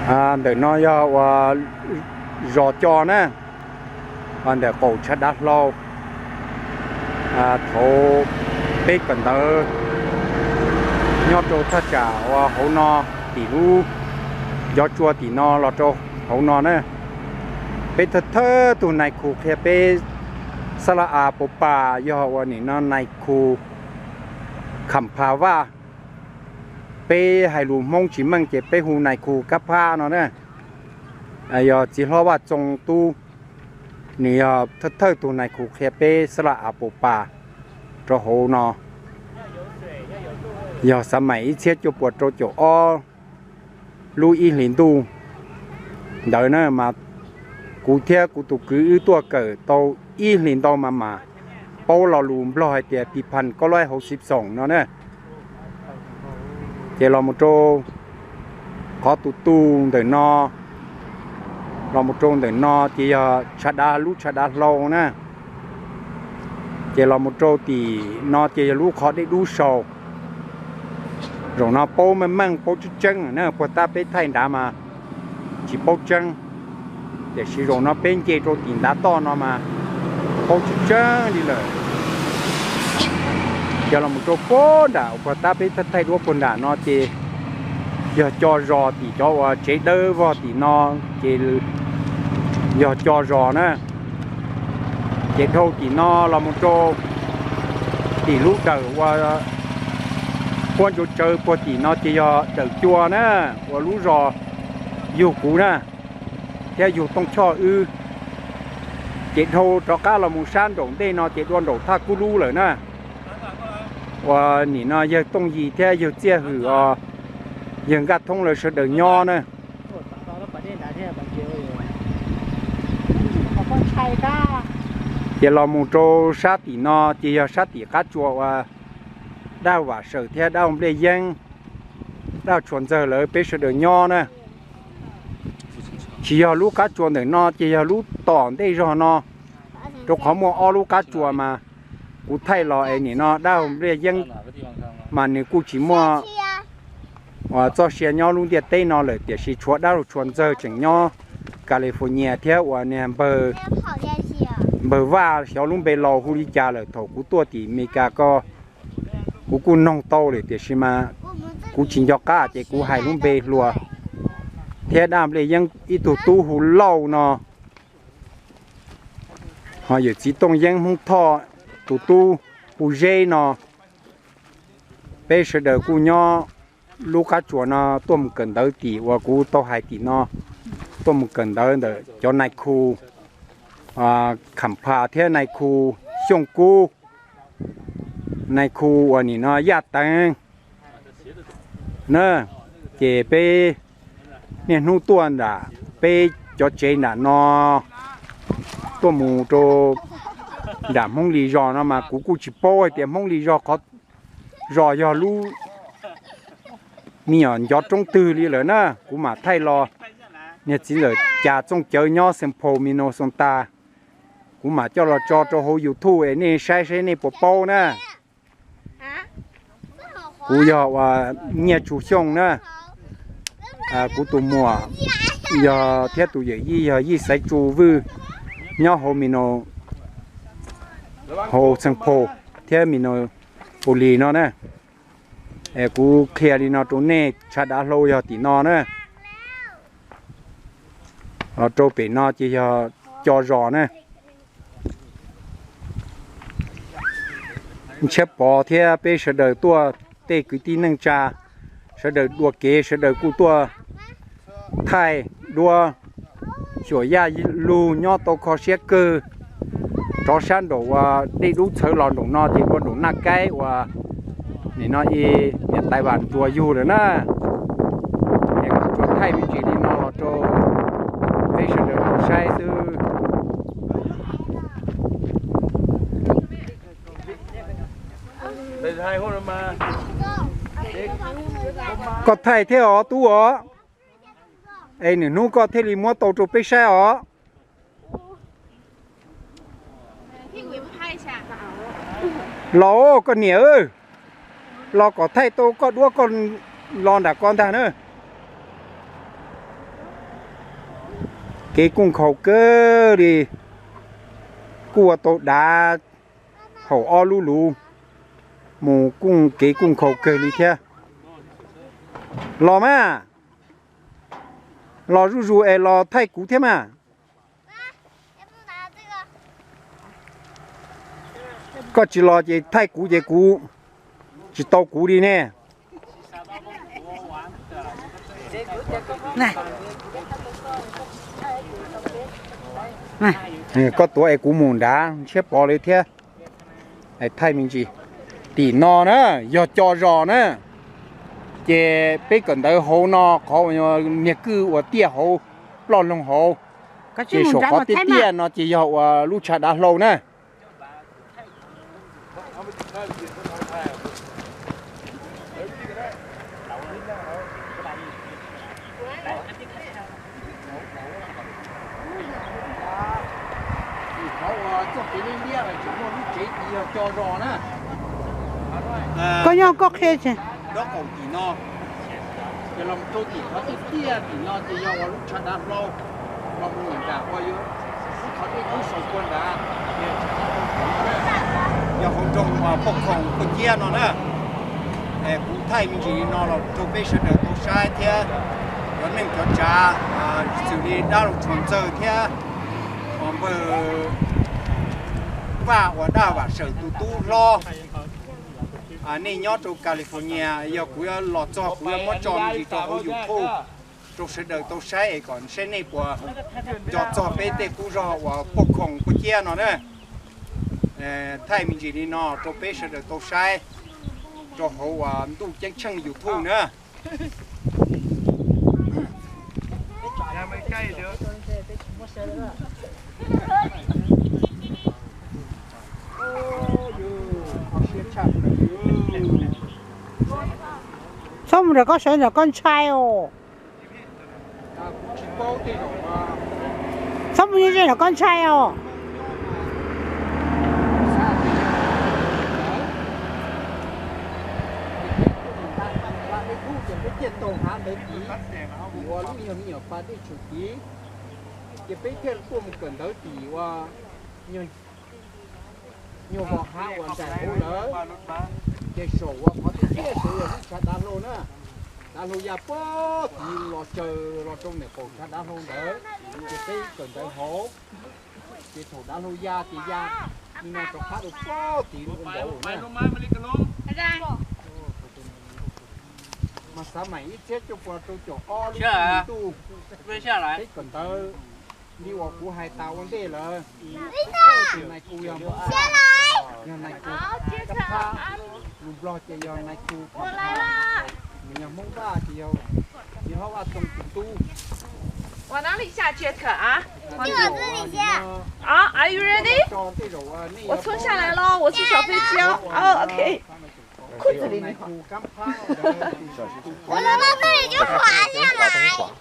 Ntawm no yog uas zos Co na, ntawm qaum tshav dav hlau. Thaum peb kawm ntawv nyob rau thaj tsam uas hauv no, tim lub ncov tsua tim no los rau hauv no na, peb thawj thawj tug nais khu qhia peb xab laj a pau pa, yog uas nim no nais khu Kham Pha Vaj. Peb hais lus Hmoob tsis meej ces peb hu nais khu Kab Phab no na. Yog txiv hlob Vaj Txoo Tub, nws yog thawj thawj tug nais khu qhia peb xab laj a pau pa rau hauv no. Yog xav maim ib txhiab cuaj puas rau caum ob lub ib hlis ntuj ntawd na mas kuv thiab kuv tus kwv wb tuaj kawm tau ib hlis ntau mas mas paub lo lus Nplog hais tias pis phas koj laib hauv xib xoom no na. Ces los mus rau qhov tus tu ntawm no, los mus rau ntawm no ces yog tshav dav, lub tshav dav hlau na. Ces los mus rau tim no ces yog lub qhov dej dub sau. Zaum no paub meej meej, paub tseeb tseeb na, puag ta peb thaij nrad mas tsis paub tseeb, tiam sis zaum no peb nce rau tim ntav toj no mas paub tseeb tseeb li lawm. Ces los mus rau puag nram puag ta peb thaij duab puag nram no ces yog Co zos, tim cov uas tsev dawb vog tim no ces yog Co zos na. Ces dhau tim no los mus rau tim lub dawm uas puab ntsuav tsawv puag tim no ces yog Dawm Cua na, uas lub zos yug kuv na, thiab yug Tooj Choj wb. Ces dhau rov qab los mus sab nraum ntej no ces dua nraum Thaj Kub Lub lawm na. Uas nim no yawg Tooj Yis thiab yawg Txiaj Hwm os, yawg Nkaj Thoob lawv sawv daws nyob na. Ces los mus rau sab tim no ces yog sab tim qab tsua uas dab Vam Sawm thiab dab Npliaj Yeeb, dab Tshua Ntxawg lawv peb sawv daws nyob na. Tsis yog lub qab tsua ntawm no ces yog lub tom ntej zog no, rau qhov muaj ob lub qab tsua mas kuv thaij los es nim no dab Npliaj Yeeb mas nws kuj tsis muaj txoj sia nyob lub ntiaj teb no lawm, tiam sis tshuav dab Tshua Ntxawg tseem nyob California thiab uas niag npawg Vaj, xyov lub npe laus hu li cas lawm, thaum kuv tuaj tim Amelikas ko kuv kuj noog tau lawm tiam sis mas kuv tsis nco qab ces kuv hais lub npe hluas. Thiab dab Npliaj Yeeb ib tug tub hu Lauj no, ho yawm txiv Tooj Yeeb Hmoob Thoj tus tub hu Zeb no. Peb sawv daws kuj nyob lub qab tsua no tuaj mus kawm ntawv tim uas kuv tau hais tim no, tuaj mus kawm ntawv ntawm cov nais khu Kham Pha thiab nais khu Xyooj Kub, nais khu uas nim no Yaj Teev na. Ces peb niaj hnub tuaj nram peb cov tsev nram no, tuaj mus rau nram Hmoob Lis zos no mas kuv kuj tsis paub hais tias Hmoob Lis zos qhov zos yog lub me nyuam ncov roob twg li lawm na. Kuv mam thaij los, niag txiv ntxawm Cas Txooj Cawv nyob Saint Paul, Minnesota, kuv mam coj los tso rau hauv YouTube es nej saib saib nej puas paub na. Kuv yog uas Nyiaj Tsu Xyooj na. Kuv tus muam yog thiab tus yawm yij yog Yij Xaiv Tsu Vwj, nyob hauv Mino, hauv Saint Paul thiab Minneapolis no na. Es kuv qhia li no rau nej, tshav dav hlau yog tim no na. Los rau pem no ces yog Co zos na. Ntshiab Pov thiab peb sawv daws tuaj, tej kwv tij neej tsa sawv daws dua kev, sawv daws kuj tuaj thaij duab xyuas Yaj Lug nyob tau kho siab kawg. Rov sab nraum uas dej dub txhawv los nraum no ces ua nraum Naj Kaib uas nim no niam tais Vam Ntsuas yug lawm na. Es kuv tsuas thaij me ntsis li no los rau peb sawv daws tau saib xwb. Koj thaij thiab os tub os. Es nws hnub koj thiaj li muab tau rau peb saib os. Los koj niam, los kom thaij tau koj duab koj los nram ko ntag na. kev kuj nkhaus kawg li, kuj ua tau dav haum ob lub luv mus kuj kev kuj nkhaus kawg li thiab. Los mas, los zuj zus es los thaij kuv thiab mas. Koj tsis los ces thaij kuv ces kuv tsis tau kuv li ne. Koj tuav es kuv mus nrad ntshiab pov li thiab. Thaij me ntsis. Tim no na, yog co zos na, ces peb kawm ntawv hauv no qhov niag kwj uas tiaj hauv, ploj loog hauv, ces saum qhov tiaj tiaj no ces yog uas lub tshav dav hlau na. Koj nyob koj qhia. Dob qaum tim no, ces los rau tim qhov tiaj tiaj tim no ces yog uas lub tshav dav hlau, los mus nram uas yuav lub qhov dej kub saum puag nrad, yog hauv nroog uas Poj Khoom Paj Ciab no na. Kuv thaij me ntsis li no los rau peb sawv daws tau saib thiab, cov neej cov tsav, xws li dab laug Tshua Ntxawg thiab npawg Vaj uas Daj Vam Sawm tus tub hlob. Nej nyob rau California, yog kuv yuav los txog kuv yuav muab tso me ntsis rau hauv YouTube rau sawv daws tau saib es kom saib nej puas nco txog peb tej qub zog uas Poj Khoom Paj Ciab no na. Thaij me ntsis li no rau peb sawv daws tau saib rau hauv uas Ntuj Ceeb Tsheej YouTube na. Txhob mus nram koj sawv nram koj ntshai os. Txhob mus nram koj ntshai os. Ces peb tuaj mus nqa peb hub ces peb ciaj taug hav ntawd tid, ua lub me nyuag me nyuam pas dej tshuam tid, ces peb thiaj tuaj mus kawm ntawv tim ua nyuag vos hav uas nraim hauv lawm. Ces saum uas qhov tiaj tiaj saud yog lub tshav dav hlau na. Dav hlau ya puag tid los tsaws los rau ntawm qaum tshav dav hlau ntawd, ces peb kawm ntawv hauv. Ces thaum dav hlau ya ces ya li no rov qab rau puag tid ua nkaus na. Mas xav maim ib txhiab cuaj puas rau caum ob lub ntuj, peb kawm ntawv li uas kuv hais tas ua ntej lawm. Tus nais khu yog, yog nais khu Kab Phab, lus Nplog ces yog nais khu, nws yog Hmoob Vaj ces yog txiv hlob Vaj Txoos tus tub. Are you ready? 我穿下来了，我是小飞机哦。哦，OK。裤子里面。Nais khu Kab Phab ntawd tus